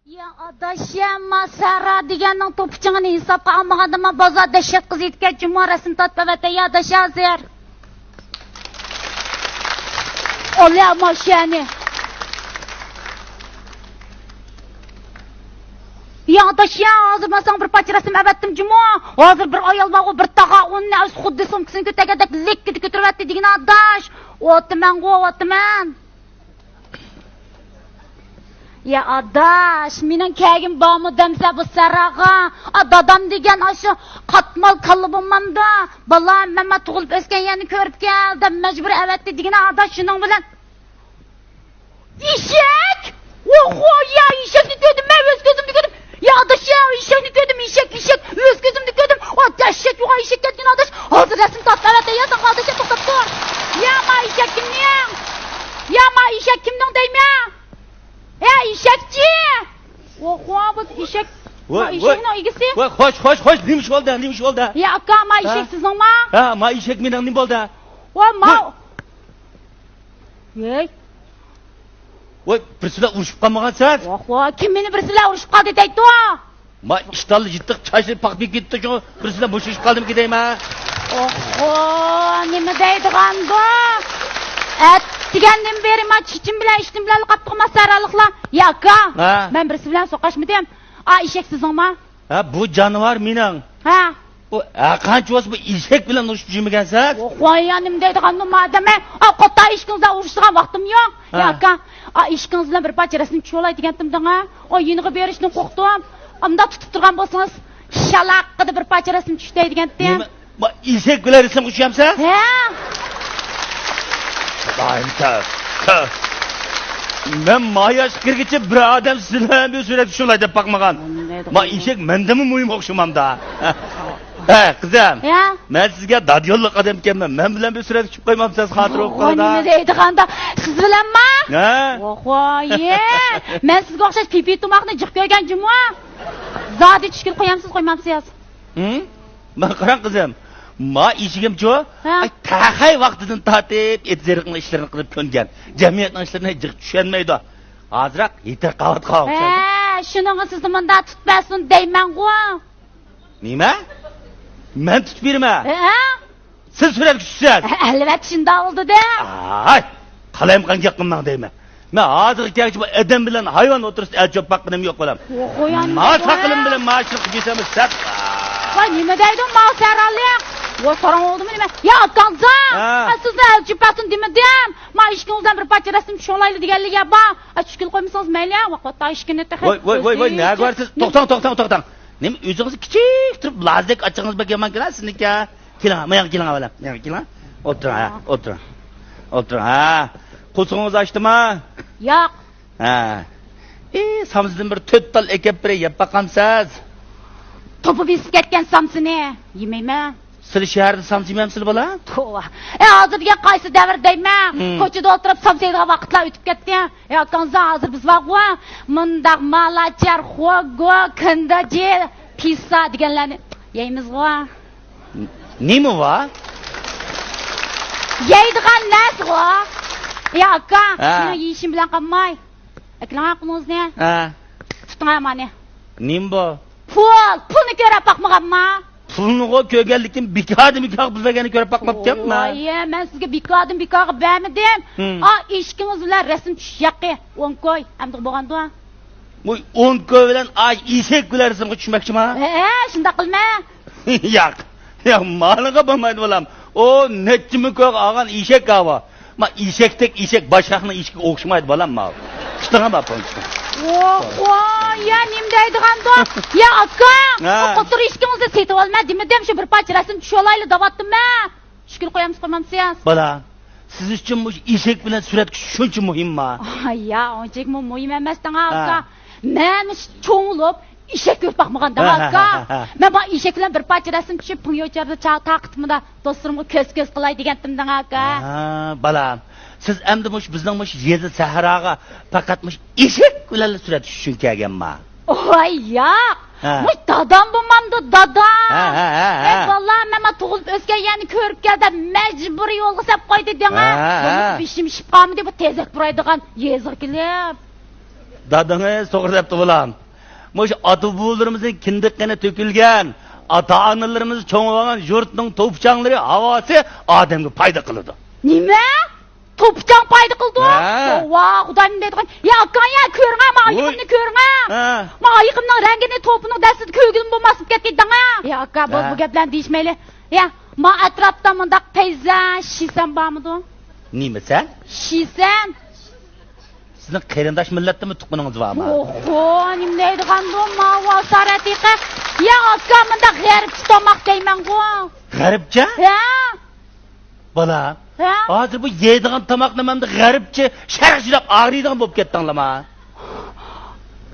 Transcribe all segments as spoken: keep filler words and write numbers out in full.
يا ئاداش، يا ما سەھرا دېگەننىڭ توپىچىڭىنى ھېسابقا ئالمىغاندا، ما بازار دەھشەت قىزىيدىكەن جۇمۇ، رەسىم تارتىپ ئەۋەتە، يا ئاداش، ھازىر. ئالە ماشەنى. يا ئاداش، يا ھازىر مەن ساڭا بىر پارچە رەسىم ئەۋەتتىم جۇمۇ. ھازىر بىر ئايال بارغۇ، بىر تاغا ئۇننى خۇددى سومكىسىنى كۆتەرگەندەك لىككىدە كۆتۈرۈۋەتتى دېگىنە ئاداش. ئوتىمەنغۇ، ئوتىمەن. يا ئاداش، مېنىڭ كەگىم بارمۇ دەمسە بۇ سەھراغا؟ ئا، دادام دېگەن ئاشۇ قاتمال كاللا بولمامدۇ؟ بالا، مەن ما تۇغۇلۇپ ئۆسكەن يەرنى كۆرۈپ كەل دەپ مەجبۇرىي ئەۋەتتى دېگىنە ئاداش، شۇنىڭ بىلەن. ئېشەك! ئوخو، يا ئېشەكنى كۆردۈم مەن، ئۆز كۆزۈمدە كۆردۈم. يا ئاداش، يا ئېشەكنى كۆردۈم، ئېشەك، ئېشەك، ئۆز كۆزۈمدە كۆردۈم. ئا، دەھشەت، يوغان ئېشەك كەتكەن ئاداش. ھازىر رەسىم تارتىپ ئەۋەتە، يا ساڭا ئاداش، توختاپ تۇر. يا ما ئېشەك كىمنىڭ؟ يا ما ئېشەك كىمنىڭ دەيمەن؟ ھە، ئېشەكچى! ۋاي، ۋاي، ۋاي. ئوخۇ، بۇ ئېشەك. ۋاي، ما ۋاي. ئېشەكنىڭ ئىگىسى. ۋاي، خوش، خوش، خوش، نېمە ئىش بولدى، نېمە ئىش بولدى؟ يا ئاكا، ما ھە؟ ئېشەك سىزنىڭما؟ ھە، ما ئېشەك مېنىڭ، نېمە بولدى؟ ۋاي، ما. ۋاي. ۋاي. ۋاي، بىرسى بىلەن ئۇرۇشۇپ قالمىغانسىز؟ ۋاي، ۋاي، كىم مېنى بىرسى بىلەن ئۇرۇشۇپ قالدى دەيدۇ؟ ما ئىشتانلا يىتتىق چاچلىرى پاختا كېتىپتۇ، شۇ بىرسى بىلەن مۇشۇ ئىش قالدىمىكىن دەيمەن. ئوخو، نېمە دەيدىغاندۇ؟ ئەتىگەندىن بېرى ما چېچىم بىلەن ئىشتىن بىلەن قاپتۇغما سەرالىقلار. يا ئاكا، ھە؟ مەن بىرسى بىلەن سوقۇشمىدىم. ئا، ئېشەك سىزنىڭما؟ ھە، بۇ جانىۋار مېنىڭ. ھە. ئۇ ھەرقانچە بولسا بۇ ئېشەك بىلەن ئۇرۇشۇپ يۈرمىگەنسىز؟ ئوخو، يا نېمە دەيدىغاندۇ مادەم، ھە؟ ئا، قوتا ئېشىكىڭىزدا ئۇرۇشىدىغان ۋاقتىم يوق. ھە. يا ئاكا، ئا، ئېشىكىڭىز بىلەن بىر پارچە رەسىم چۈشۈۋالاي دېگەنتىم دەڭا. ئا، يېنىغا بېرىشتىن قورقتۇم. ئۇنداق تۇتۇپ تۇرغان بولسىڭىز، شالاققىدا بىر پارچە رەسىم چۈشتەي دېگەنتىم. نېمە؟ ما ئېشەك بىلەن رەسىمگە چۈشەمسە؟ ھە. خۇدايىم، تە-، تە-، مەن ما ياشقا كىرگىچە بىر ئادەم سىز بىلەن بىر سۈرەتكە چۈشەي دەپ باقمىغان. ما ئېشەك مەندىنمۇ مۇھىم ئوخشىمامدا. ھە، قىزىم. يا. مەن سىزگە دادىيوللۇق ئادەمكەنمەن. مەن بىلەن بىر سۈرەتكە چۈشۈپ قويمامسىز، خاتىرە بولۇپ قالىدۇ. نېمە دەيدىغاندا، سىز بىلەنما؟ ھە؟ ۋاي، مەن سىزگە ئوخشاش پىپى تۇماقنى جىق كۆرگەن جۇمۇ. زادى چۈشكۈن قويامسىز، قويمامسىز؟ ھىم؟ مانا قاراڭ قىزىم، ما ئېشىكىمچۇ، ھە. ئاي، تەخەي ۋاقتىدىن تارتىپ ئېتىز-ئېرىقنىڭ ئىشلىرىنى قىلىپ كۆنگەن. جەمئىيەتنىڭ ئىشلىرىنى جىق چۈشەنمەيدۇ. ھازىراق يېتىرقاۋاتقان ئوخشايدۇ. ھە، شۇنىڭغا سىزنى مۇنداق تۇتۇپ بەرسۇن دەيمەنغۇ. نېمە؟ مەن تۇتۇپ بېرىمەن؟ ھە. سىز سۈرەتكە چۈشىسىز. ئەلۋەتتە شۇنداق بولدى دە. ئاي، قالايمىقان گەپ قىلماڭ دەيمەن. مەن ھازىرغا كەلگۈچە بۇ ئادەم بىلەن ھايۋان ئوتتۇرىسىدا ئەل چوپان باققىنىم يوق بالام. ئوخۇيان ما بابا. ساقىلىم بىلەن ما ئىشنى قىلىپ يۈرسەم سەت. ۋاي، نېمە دەيدۇ ما سەرالىق؟ ۋاي، ساراڭ بولدىمۇ نېمە؟ يا ئاكاڭزا، ھە. مەن سىزنى ئەل چوپان دېمىدىم. ما ئىشىكىڭىزدىن بىر پارچە رەسىم چۈشۈۋالايلى دېگەنلىك يا با. ئا، چۈشكۈن قويمىسىڭىز مەيلى، ۋاقىت ئىشىكىنى تېخى. ۋاي، ۋاي، ۋاي، ۋاي، نەگە بارسىز؟ توختاڭ، توختاڭ، توختاڭ. نېمە ئۆزىڭىز كىچىك تۇرۇپ، لازدەك ئاچىڭىز بەك يامان كېلە سىزنىڭكى. كېلىڭ، ماياغا كېلىڭ، بالام. ماياغا كېلىڭ. ئولتۇرۇڭ، ھە، ئولتۇرۇڭ. ئولتۇرۇڭ، ھە. قورسىقىڭىز ئاچتىما؟ ياق. ھە. ئى، سامسىدىن بىر تۆت تال ئەكەپ بېرەي، يەپ باقامسىز؟ توپا بېسىپ كەتكەن سامسىنى يېمەيمەن. سىلى شەھەردە سامسا يېمەمسىلە، بالا؟ توۋا. ئە، ھازىر دېگەن قايسى دەۋر دەيمەن؟ ھىم. كوچىدا ئولتۇرۇپ سامسا يەيدىغان ۋاقىتلار ئۆتۈپ كەتتى. ئە، ئاكاڭزا، ھازىر بىز بارغۇ، مۇنداق مالاچار، خوگو، كىنداجى، پىسسا دېگەنلەرنى يەيمىزغۇ. نېمە ۋا؟ يەيدىغان نەرسىغۇ. يا ئاكا، ھە. مېنىڭ يېيىشىم بىلەن قالماي. ئەكىلىڭە قولىڭىزنى. ھە. تۇتۇڭە مانى. نېمە بۇ؟ پۇل! پۇلنى كۆرۈپ باقمىغانما؟ پۇلنىغۇ كۆرگەنلىكىم، بىكاردىن بىكارغا پۇل بەرگەننى كۆرۈپ باقماپتىكەنمەن. ۋاي، مەن سىزگە بىكاردىن بىكارغا بەرمىدىم. ھىم. ئا، ئېشىكىڭىز بىلەن رەسىم چۈشۈش ھەققى. ئون كوي. ئەمدى بولغاندۇ؟ ۋاي، ئون كوي بىلەن ئا ئېشەك بىلەن رەسىمگە چۈشمەكچىما؟ ھە، ھە، شۇنداق قىلما. ياق، ياق، مانىغا بولمايدۇ بالام. ئۇ نەچچە مىڭ كويغا ئالغان ئېشەك ئاۋۇ. ما ئېشەكتەك ئېشەك، باشقاقنىڭ ئېشىكىگە ئوخشىمايدۇ بالام ماۋۇ. كۈتۈڭە ما پونچىكا. ئوخو، يا نېمە دەيدىغاندۇ؟ يا ئاكا، ھە. بۇ قوتۇر ئېشىكىڭىزنى سېتىۋالما دېمىدىم، شۇ بىر پارچە رەسىم چۈشۈۋالايلى دەۋاتتىم مەن. شۈكۈر قويامسىز قويمامسىز؟ بالا، سىز ئۈچۈن مۇشۇ ئېشەك بىلەن سۈرەتكە چۈشۈش شۇنچە مۇھىمما؟ ئاي، يا، ئۇنچىلىكمۇ مۇھىم ئەمەس دەڭ ئا، ھە. ئاكا. مەن چوڭ بولۇپ ئېشەك كۆرۈپ باقمىغان دەڭ ھە، ھە، ئاكا. ھە، ھە. مەن بار ئېشەك بىلەن بىر پارچە رەسىم چۈشۈپ، پىڭيوچاردا چاغ تارقىتىپمۇ دا، دوستلىرىمغا كۆز-كۆز قىلاي دېگەنتىم دەڭ ئاكا. ھە، بالام. سىز ئەمدى مۇشۇ بىزنىڭ مۇشۇ يېزا سەھراغا پەقەت مۇشۇ ئېشەك بىلەنلا سۈرەتكە چۈشۈش ئۈچۈن كەلگەنما؟ ۋاي ياق! ھە. مۇشۇ دادام بولمامدۇ، دادام! ھە، ھە، ھە، ھە. ئەي بالام، مەن تۇغۇلۇپ ئۆسكەن يەرنى كۆرۈپ كەل دەپ مەجبۇرىي يولغا سەپ قويدى دېڭە. ھە، ھە. بېشىم شىپ قالمىدى بۇ تېزەك پۇرايدىغان يېزىغا كېلىپ. دادىڭىز توغرا دەپتۇ، بالام. مۇشۇ ئاتا-بوۋىلىرىمىزنىڭ كىندىك قېنى تۆكۈلگەن، ئاتا-ئانىلىرىمىز چوڭىيغان يۇرتنىڭ توپا-چاڭلىرى، ھاۋاسى ئادەمگە پايدا قىلىدۇ. نېمە؟ توپا-چاڭ پايدا قىلىدۇ؟ ھە. ۋاھ، خۇدايىم دەيدىغان. يا ئاكا، يا كۆرۈڭە، ما ۋوي. ئايىقىمنى كۆرۈڭە. ھە. ما ئايىقىمنىڭ رەڭگىنى توپىنىڭ دەستىدە كۆرگىلىمۇ بولماس بولۇپ كەتكەيدىڭە. يا ئاكا، بولدى، ھە. بۇ گەپلەرنى دېيىشمەيلى. يا، ما ئەتراپتا مۇنداق پەيزە، شىسەن بارمىدۇ؟ نېمە سەن؟ شىسەن. سىزنىڭ قېرىنداش مىللەتتىنمۇ تۇغقىنىڭىز بارمۇ؟ ئوھو، نېمە دەيدىغاندۇ ماۋۇ ئاسارەتىقە؟ يا ئاكا، مۇنداق غەربچە تاماق دەيمەنغۇ. غەربچە؟ ھە. بالا، ھە؟ ھازىر بۇ يەيدىغان تاماقنى مەندە غەربچە شەرقچە دەپ ئاغرىيدىغان بولۇپ كەتتىڭلارما؟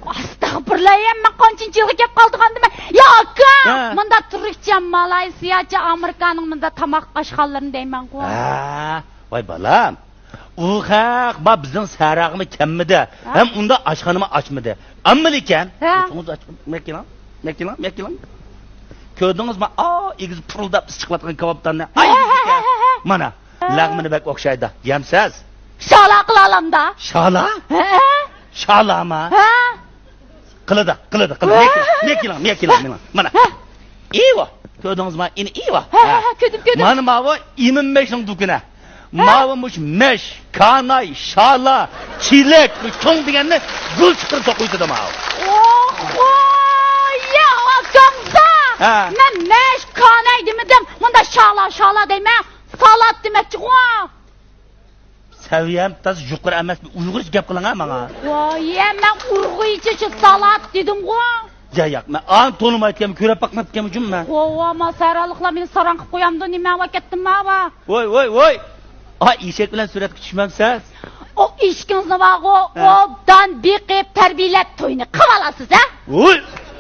ئاستاغپۇرۇللا، يا مەن قانچىنچى يىلغا كەپ قالدىغاندىمەن. يا ئاكا، ھە. مۇنداق تۈركچە، مالايسىياچە، ئامېرىكانىڭ مۇنداق تاماق ئاشخانىلىرىنى دەيمەنغۇ. ھە، ۋاي بالام. ئۇ خەق ما بىزنىڭ سەھراغىمۇ كەلمىدى. ھە؟ ھەم ئۇنداق ئاشخانىمۇ ئاچمىدى. ئەمما لېكىن، ھە. ئوتۇڭىزنى ئاچىڭ، مەكىلىڭ، مەكىلىڭ، مەكىلىڭ. كۆردىڭىزمۇ؟ ئا، ئېگىز پۇرۇلداپ ئىس چىقىۋاتقان كاۋاپتارنى. ھە، ئاي، ھە، ھە، ھە، ھە. مانا، ھە. لەغمىنى بەك ئوخشايدۇ. يەمسەز. شالا قىلالامدا. شالا؟ ھە، ھە. شالامۇ؟ ھە. قىلىدۇ، قىلىدۇ، قىلىدۇ. ھە. مەكىلىڭ، مەكىلىڭ، مەكىلىڭ، مانا. ھە. ئىۋا، كۆردىڭىزما؟ ئىنى ئىۋا. ھە، ھە، ھە، كۆردۈم، كۆردۈم. مانا ماۋۇ ئىمىن مەشنىڭ دۇكىنى. ھە؟ ماۋۇ مۇش مەش، كاناي، شالا، چىلەك، چوڭ دېگەننى گۈل چىقىرىپ توقۇيتىدۇ ماۋۇ. ئوخو، يا ئاكامزا. ھە. مەن مەش، كاناي دېمىدىم. مۇندا شالا، شالا دەيمەن. سالات دېمەكچىغۇ. سەۋىيەم تازا يۇقىرى ئەمەس، ئۇيغۇرچە گەپ قىلىڭ ھە ماڭا. ۋاي، مەن ئۇيغۇرچە شۇ سالات دېدىمغۇ. يا، ياق، مەن ئانى تونۇمايدىكەنمەن، كۆرۈپ باقماپتىكەنمەن جۇمۇ مەن. ۋا، ۋا، ما سەھرالىقلار مېنى ساراڭ قىلىپ قويامدۇ، نېمە ۋاكەتتىم ما ۋا. ۋاي، ۋاي، ۋاي. ئا، ئېشەك بىلەن سۈرەتكە چۈشمەمسىز؟ ئۇ ئېشىكىڭىزنى بارغۇ، ھە. ئوبدان بېقىپ، تەربىيەلەپ توينى قىلىۋالارسىز ھە. ۋاي،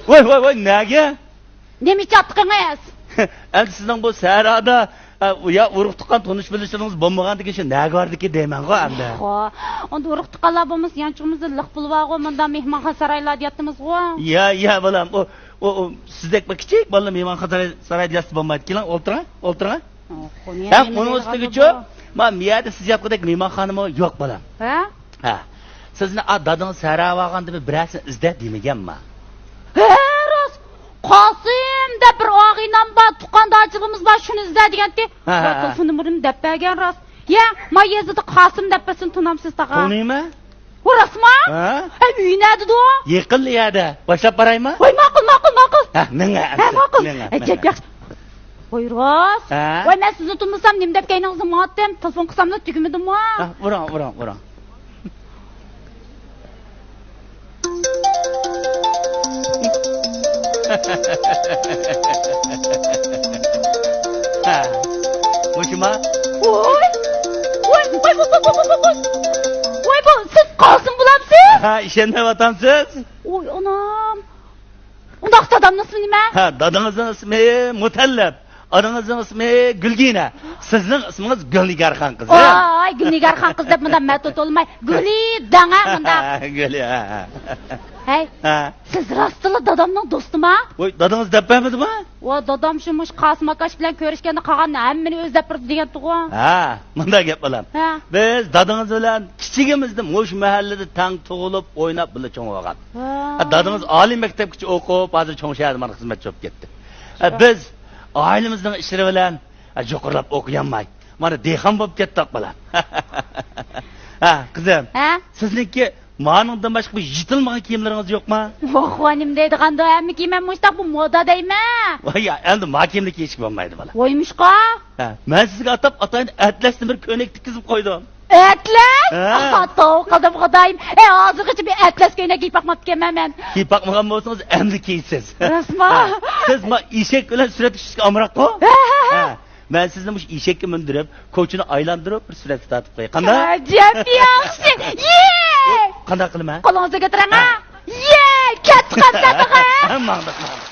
ۋاي، ۋاي، ۋاي، نەگە؟ نېمە چاتىقىڭىز؟ ئەمدى سىزنىڭ بۇ سەھرادا، ئە، يا ئۇرۇق-تۇغقان تونۇش-بىلىشلىرىڭىز بولمىغاندىكىن شۇ نەگە باردىكى دەيمەنغۇ ئەمدى. خو، ئۇندا ئۇرۇق-تۇغقانلار بولمىسا يانچۇقىمىزدا لىق پۇل بارغۇ، مۇندا مېھمانخانا سارايلاردا ياتىمىزغۇ. يا، يا، بالام، ئۇ، ئۇ، ئۇ، سىزدەك بىر كىچىك بالىلار مېھمانخانا ساراي-، سارايدا ياتسا بولمايدۇ. كېلىڭ، ئولتۇرۇڭ، ئولتۇرۇڭ. ھو، نېمە ھەم ئۇنىڭ ئۈستىگىچۇ، ما، مۇ يەردە سىز ياتقۇدەك مېھمانخانىمۇ يوق، بالام. ھە؟ ھە. سىزنى، ئا، دادىڭىز سەھراغا بارغاندا بىر بىرەرسىنى ئىزدە دېمىگەنما؟ ھە، راست. قاسىم دەپ بىر ئاغىنەم بار، تۇغقاندارچىلىقىمىز بار، شۇنى ئىزدە دېگەنتى. ھە، ھە، ھە. تېلېفون نومۇرۇمنى دەپ بەرگەن راست. يە، ما يېزىدا قاسىم دەپ بىرسىنى تونامسىز تاغا؟ تونۇيمەن. ئۇ راستما؟ ھە؟ ھە، ئۆيى نەدىدۇ؟ يېقىنلا يەردە. باشلاپ بارايمۇ؟ ۋاي، ماقۇل، ماقۇل، ماقۇل. ھە، مېڭە ھە، ئەمسە، ماقۇل. مېڭە، ئەجەب مېڭە. ياخشى. ۋاي راست. ھە؟ ۋاي، مەن سىزنى تونۇمىسام نېمە دەپ كەينىڭىزدىن ماڭاتتىم؟ تېلېفون قىلساملا تۈگىمىدىمۇ؟ ھە، ئۇرۇڭ، ئۇرۇڭ، ئۇرۇڭ. ھە، مۇشۇما؟ ۋاي! ۋاي، ۋاي، ۋاي، ۋاي، ۋاي، ۋاي! ۋاي، بۇ سىز قاسىم بولامسىز؟ ھە، ئىشەنمەيۋاتامسىز؟ ۋاي، ئانام! ئۇنداق دادامنىڭ ئىسمى نېمە؟ ھە، دادىڭىزنىڭ ئىسمى مۇتەللىپ، ئانىڭىزنىڭ ئىسمى گۈلگىنە، سىزنىڭ ئىسمىڭىز گۈلنىگارخان قىز، ھە؟ ۋاي، گۈلنىگارخان قىز دەپ مۇنداق مەتۇت بولماي، گۈلى دەڭە مۇنداق. گۈلى، ھە، ھە. ھەي، ھە. سىز راستلا دادامنىڭ دوستىما؟ ۋاي، دادىڭىز دەپ بەرمىدىما؟ ۋا، دادام شۇ مۇشۇ قاسىم ئاكاش بىلەن كۆرۈشكەندە قالغاننى ھەممىنى ئۆزى دەپ بېرىدۇ دېگەنتىغۇ. ھە، مۇنداق گەپ بالام. ھە. بىز دادىڭىز بىلەن كىچىكىمىزدىن مۇشۇ مەھەللىدە تەڭ تۇغۇلۇپ، ئويناپ، بىللە چوڭ بولغان. ھە. ھە، دادىڭىز ئالىي مەكتەپكىچە ئوقۇپ، ھازىر چوڭ شەھەردە مانا خىزمەتچى بولۇپ كەتتى. ھە، شۇ. بىز ئائىلىمىزنىڭ ئىشلىرى بىلەن، ھە، يۇقىرىلاپ ئوقۇيالماي، مانا دېھقان بولۇپ كەتتۇق بالام. ھە، قىزىم. ھە؟ سىزنىڭكى مانىڭدىن باشقا بىر يېتىلمىغان كىيىملىرىڭىز يوقما؟ ۋاھ، ۋاھ، نېمە دەيدىغاندۇ، ھەممە كىيىم مۇشتاق، بۇ مودا دەيمەن. ۋاي، يا، ئەمدى ما كىيىمنى كىيىشكە بولمايدۇ، بالا. ۋايمۇشقا؟ ھە، مەن سىزگە ئاتاپ ئاتايىن ئەتلەستىن بىر كۆينەك تىككۈزۈپ قويدۇم. ئەتلەس؟ ھە. ئاخا، توۋا قىلدىم، خۇدايىم. ئەي، ھازىرغىچە بىر ئەتلەس كۆينەك كىيىپ باقماپتىكەنمەن مەن. كىيىپ باقمىغان بولسىڭىز، ئەمدى كىيىسىز. راستما؟ ھە، سىز ما ئېشەك بىلەن سۈرەتكە چۈشۈشكە ئامراققۇ؟ ھە، ھە، ھە. ھە. مەن سىزنى مۇشۇ ئېشەككە مىندۈرۈپ، كوچىنى ئايلاندۇرۇپ، بىر سۈرەتكە تارتىپ قوياي. قانداق؟ ئەجەب ياخشى! يې! قانداق قىلىمەن؟ قولىڭىزنى كۆتۈرۈڭ، ھە. ھە. يې! كەتتۇق ئەمدى. ماڭدۇق، ماڭدۇق.